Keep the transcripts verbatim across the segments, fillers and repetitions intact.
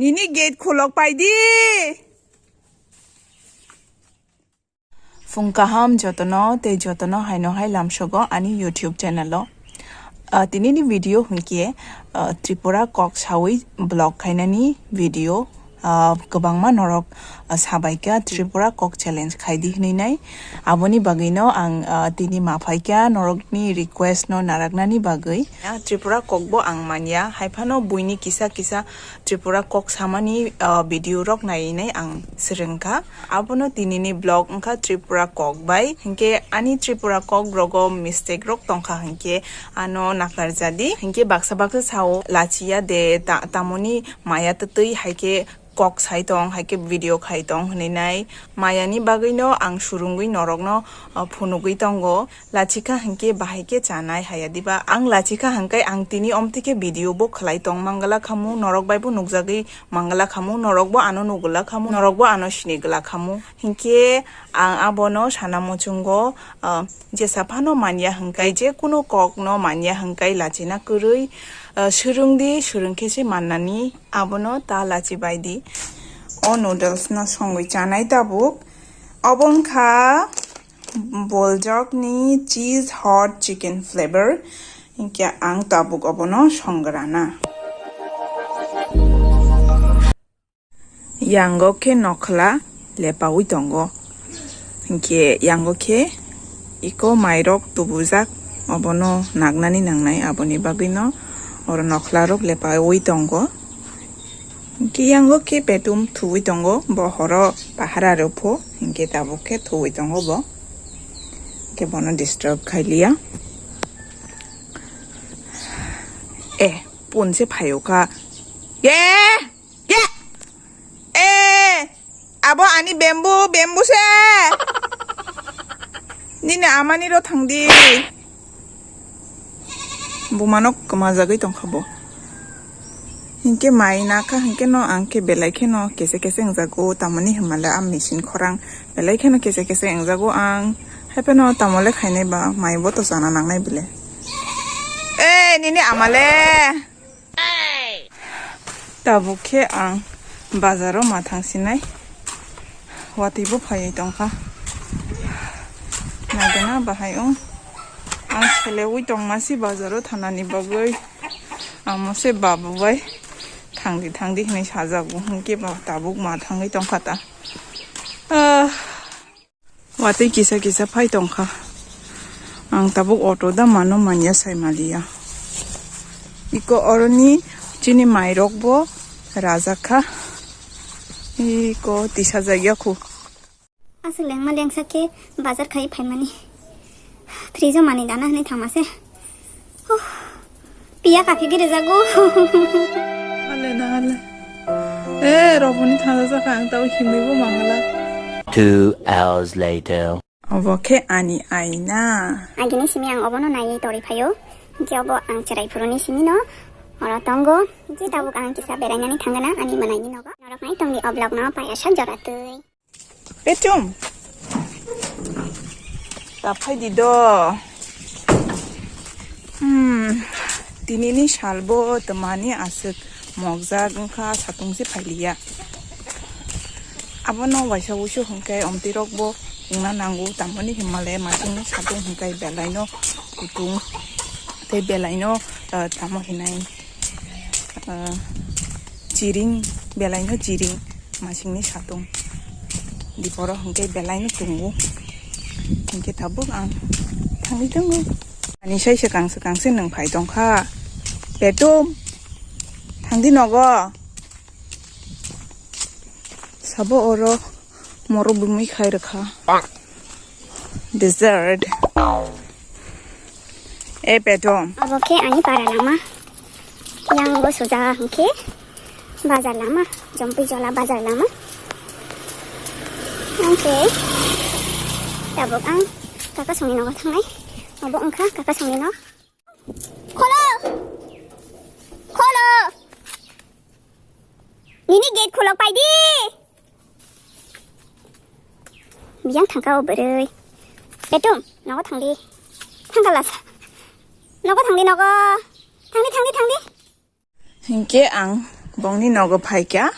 Nini gate khulok paidi. Phung kaham jotono tei jotono haino hai lamsogo ani YouTube channel o. Ah, tinini video hwnkhe, ah, Tripura kok sawi vlog khainani video. Ah, kwbangma norok, ah, sabaikha Tripura kok challenge khaidi hwnwi nai. Aboni bagwino ang, ah, tini maphaikha norokni request no naraknani bagwi. Ah, Tripura kok bo ang manya, haiphano buini kisa kisa Tripura kok samani, ah, video rok naiwi nai ang swrwngkha. Abono tinini vlog wngkha Tripura kok bai. Hinkhe ani Tripura kok rogo mistake rok tongkha hinkhe ano nakarjadi. Hinkhe baksa baksa sao lachiya de ta-, tamoni maya twtwi haikhe kok sai tong, haikhe video khai tong hwnwi nai. Mayani bagwino ang surungwi norokno, ah, phunugwi tongo. Lachikha hinkhe bahai khe chanai haya diba? Ang lachikha hinkhe ang tini omtwi khe video bo khlai tong mangala khamu, norok bai bo nukjagwi mangala khamu, norok bo ano nugula khamu, norok bo ano sinigwla khamu. Hinkhe ang abono sana muchungo, ah, jesa phano manya hinkhe, je kunu kok no manya hinkhe lachina kwrwi, ah, swrwngdi, swrwngkhe se mannani, abono ta lachibaidi. O noodles no songwi chanai tabuk. Obo wngkha Boljokni cheese hot chicken flavor. Hinkhe ang tabuk obono songgrana. Yango khe nokhla lepaui tongo. Hinkhe yango khe iko mairok tubujak, obono nagnani nangnai, aboni bagwino oro nokhlarok lepaui tongo. Hinkhe yango khe petum thuwi tongo, bo horo pahara rwpho, hinkhe tabuk khe thuwi tongo bo. Hinkhe bono disturb khailiya. Eh, punse phaio kha. Ye! Ye! Eh! Abo ani bamboo, bamboo se! Nini amani ro thangdi. Bumano kwmajagwi tongkha bo. Hinkhe mai nakha hinkhe no ang khe belai kheno kese kese wngjago, tamoni hinmale a machine khorang belai kheno kese kese wngjago ang. Haiphano tamole khainai ba mai bo to chana nangnai bile. Eh, nini amale. Tabuk khe ang bazaro ma thang sinai. Watwi bo phaiwi tongkha. Nagena bahai wng. Ang selewi tongma si bazaro thanani bagwi. Amo se babu bai thangdi thangdi hinwi sajago. Hinkhe ba tabuk ma thangwi tongkha ta. Ah. Watwi kisa kisa phai tongkha. Ang tabuk auto da mano manya sai maliya. Iko oroni chini mairok bo rajakha. Iko tisa jagya khu. Aswk lengma lengsa khe bazar khai phaimani. Fridge o manwi dana hinwi thangma se. Huh. Piya kaphigwi rwjago. Hale na hale. Eh, roboni thangsa sakha ang tao himwi bo mangala. Two hours later. Obo khe ani aina. Agini simi ang obono naiwi tori phaio. Hinkhe obo ang cherai phuruni simi no oro tongo. Hinkhe tabuk ang kisa berainani thangana ani mwnaini nogo. Norok nai tongdi o vlog no paiya sak jora twi. Petum. Ta phaidi do. Hmm. Tinini salbo twmani aswk mokjak wngkha, satung se phailiya. Abono waisa wuisu hwnkhe omtwi rokbo wngna nango, tamoni hinmale masingni satung hwnkhe belaino kutung tei belaino, ah, tamo hinai. Ah, chiring, belaino chiring, masingni satung. Diporo hwnkhe belaino tungo. Hwnkhe tabuk ang thangwi tongo. Ani sai swkang swkang se nwng phai tongkha. Petum, thangdi nogo. Sabo oro morok bumui khai rwkha. Dessert. E petom. Abo khe ani para lama. Yang bo suja hwnkhe bazar lama, Jompi Jola bazar lama. Hwnkhe tabuk ang kaka songni nogo thangnai. Abo wngkha kaka songni nog. Kholo! Kholo! Nini gate khulok paidi. Biyang thangka o bwrwi. Petum, nogo thangdi. Thangka lasa. Nogo thangdi, nogo. Thangdi, thangdi, thangdi. Hinkhe ang Bongni nogo phaikha.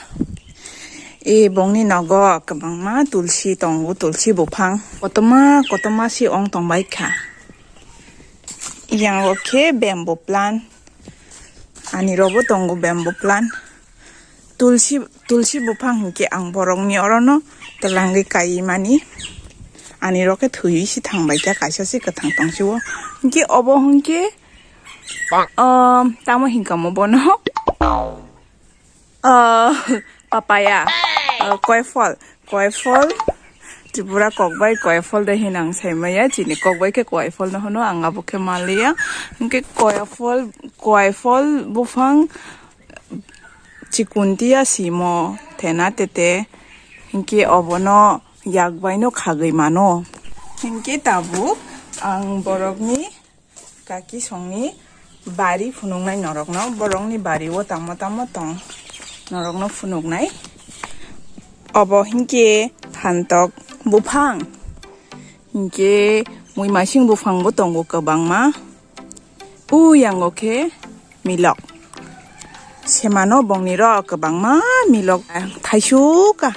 E bongni nogo kwbangma tulsi tongo, tulsi buphang. Kotorma, kotorma si ong tongbaikha. Yango khe bamboo plant. Ani rogo tongo bamboo plant. Tulsi, tulsi buphang hinkhe ang borokni orono twlangwi kaiwi mani. Ani rok khe thwiwi si thangbaikha, kaisa se kwthang tongsio. Hinkhe obo hinkhe, um, tamo hinkha mo bono? Uh, papaya, uh, koiphol, koiphol. Tripura kokbai koiphol de hinang saimaya, chini kokbai khe koiphol no hwno, ang abo khe manliya. Hinkhe koiphol, koiphol buphang chikuntiya simo thena tete, hinkhe obono yakbaino khagwi mano. Hinkhe tabuk ang borokni kaki songni bari phunuknai norokno, borokni bari o tamo tamo tong norokno phunuknai. Obo hinkhe phantok buphang, hinkhe muimasing buphangbo tongo kwbangma. Uyango khe milok. Semano bongnirok kwbangma milok thaisukha.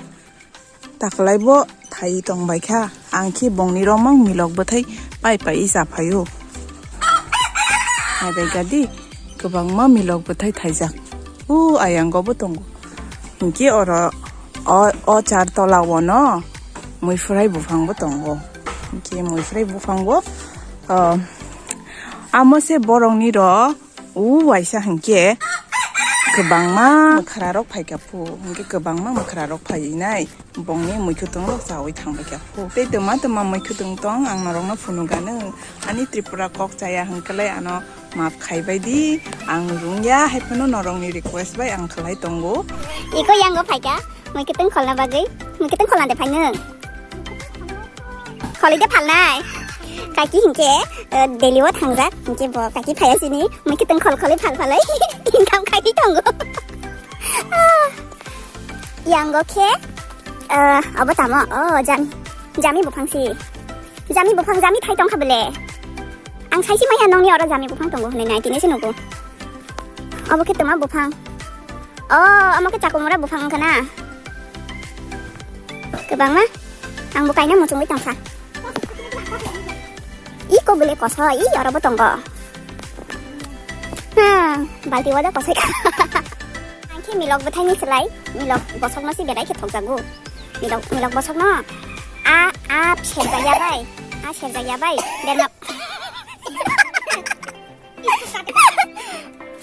Taklaibo thai tongbaikha. Ang khe bongnirok mang milok bwthai pai pai chaphaio. Naibaikha di, kwbangma milok bwthai thaijak. U ayango bo tongo. Hinkhe oro o, o char tola o no muiphwrai buphang bo tongo. Hinkhe muiphwrai buphang bo, o, amo se borokni ro u waisa hinkhe kwbangma mwkhrarok phaikha phu, hinkhe kwbangma mwkhrarok phaiwi nai. Bongni muikhwtwng rok chawi thangbai kha. Tei twma twma muikhwtwng tong ang norokno phunukgano. Ani Tripura kok chaya hwnkhe lai ano maaf khaibai di. Ang rwngya hai phano norokni request bai ang khlai tongo. Iko yango phaikha muikhwtwng kholna bagwi. Muikhwtwng kholna de phainw. Kholi de phalnai. Kaki hinkhe, eh, Delhi o thangjak. Hinkhe bo kaki phaiya sini. Muikhwtwng khol kholwi phal phalwi income khaiwi tongo. Yango khe, eh, abo tamo? Oh, jam-, jami buphang si. Jami buphang, jami thai tongkha bele. Ang saisi maya nongni oro jami buphang tongo hwnwi nai tini se nugo. Abo khe toma buphang. Oh, amo khe chakumura buphang wngkha na. Kwbangma. Ang bo kaina muchungwi tongkha. Iko bele koso, i oro bo tongo. Hmm, balti waja kosoi kha. Ang khe milok bwthaini slai, milok bosokno si berai khe thokjago. Milok, milok bosokno a, a serjakya bai, a serjakya bai, berma.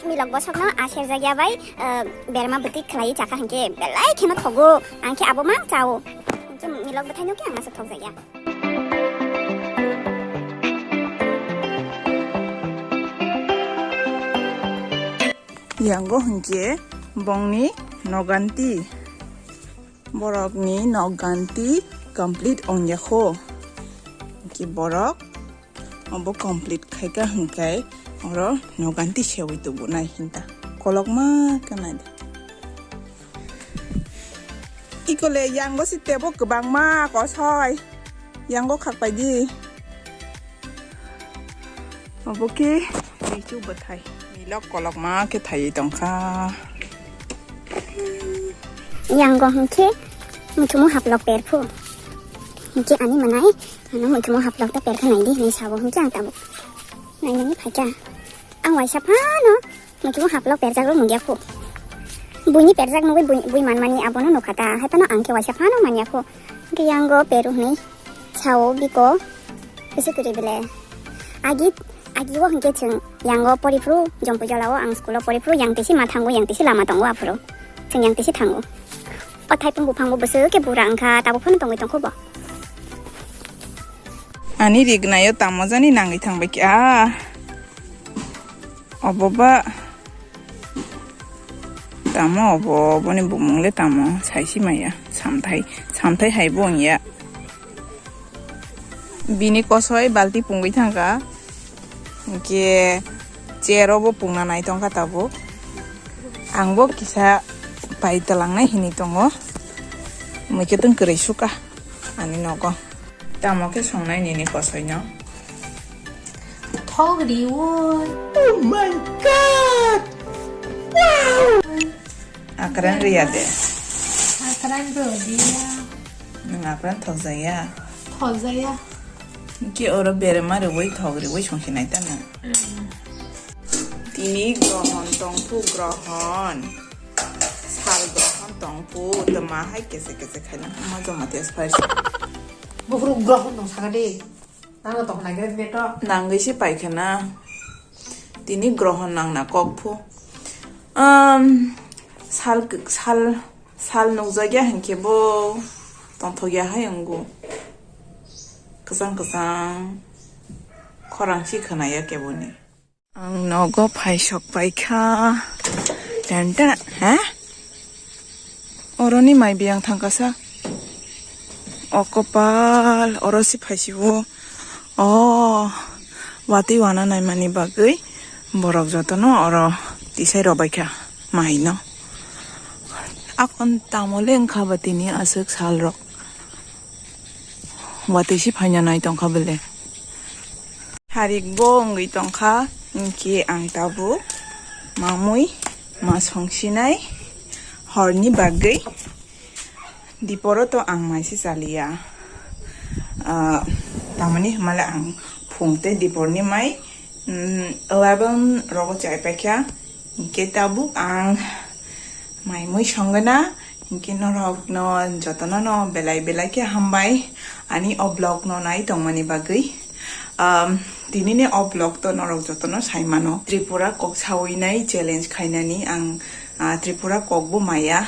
Milok bosokno a serjakya bai, eh, berma bwtwi khlaiwi chakha hinkhe belai kheno thogo. Ang khe abo ma chao. Hinkhe milok bwthaino khe ang aswk thokjakya. Yango hinkhe bongni noganti, borokni noganti complete ongya kho. Hinkhe borok obo complete khaika hinkhe oro noganti sewi tubunai hinta. Kolokma khe naidi. Ikole yango si tebo kwbangma kosoi. Yango khakpai di. Obo khe lichu bwthai. Milok kolokma khe thaiwi tongkha. Yango hinkhe muchumu haplok perphu. Hinkhe ani mwnai ano muchumu haplok ta perkha naidi hinwi sabo hinkhe ang tabuk nainani phaikha. Ang waisa phano muchumu haplok perjak rw mungya khu. Buini perjak nugwi bui, bui manmani abono nukha ta. Hai phano ang khe waisa phano manya khu. Hinkhe yango peru hwnwi sao biko. Bisi kwrwi bele. Agi, agi o hinkhe chwng yango poriphuru, Jompuijala o ang school o poriphuru, yang tisi ma thango, yang tisi lama tongo aphuru. Chwng yang tisi thango. O thaipung buphang bo bwswk khe bura wngkha, tabuk phano tongwi tongkho bo. Ani rignayo tamo jani nangwi thangbai kha. Obo ba tamo obo, oboni bumung le tamo saisi maya, samthai, samthai hai bo wngya. Bini kosoi balti pungwi thangkha, hinkhe chair o bo pungna nai tongkha tabuk. Ang bo kisa pai twlangnai hinwi tongo, muikhwtwng kwrwi sukha ani nogo. Tamo khe songnai nini kosoino? Thok riwi. Oh my God! Wow! Akran riya de. Akran rw diya. Nwng akran thokjaya. Thokjaya. Ki oro berema rwui thok rwui songsi nai tamo. Mm. Tini grohon tongphu grohon. Sal grohon tongphu tma hai kese kese khailang ma joma tes phai. Buphuru grohon tong saka de. Nangno tong nai gre beto. Nangwi se paikhana. Tini grohon nangna kok phu. Um, sal, sal, sal nukjakya hinkhe bo tongthokya hai wngo. Kwchang kwchang khorang si khwnaya keboni. Ang nogo phaisok paikha. Tenta, ha? Oroni mai biyang thangkasa. O kopal, oro si phaisibo. O, watwi wana naimani bagwi borok jotono oro tisai rwbaikha maino. Akon tamole wngkha ba tini aswk salrok. Watwi si phaina nai tongkha bele. Harikbo wngwi tongkha, hinkhe ang tabuk mamwi ma songsinai horni bagwi. Diporo to ang mai se chaliya. Ah, tamani hwnmale ang phung tei diporni mai, mm, eleven rogo chai paikha. Hinkhe tabuk ang mai mui songna. Hinkhe norokno jotono no belai belai khe hambai ani o vlog no nai tongmani bagwi. Um, tinini o vlog to norok jotono saimano. Tripura kok sawi nai challenge khainani ang, ah, Tripura kok bo maya.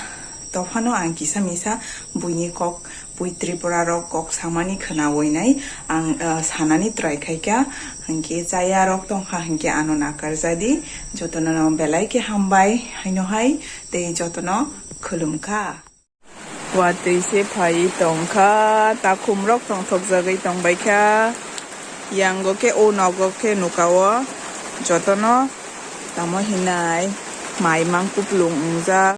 Tophano ang kisa misa buini kok, bui Tripura rok kok samani khwnawi nai ang, ah, sanani try khaikha. Hinkhe chaya rok tongkha hinkhe ano nakarjadi. Jotono no belai khe hambai haino hai tei jotono khulumkha. Watwi se phai tongkha, takhum rok tongthokjagwi tongbaikha. Yango khe o nogo khe nukao jotono tamo hinai mai mang kuplung wngjak.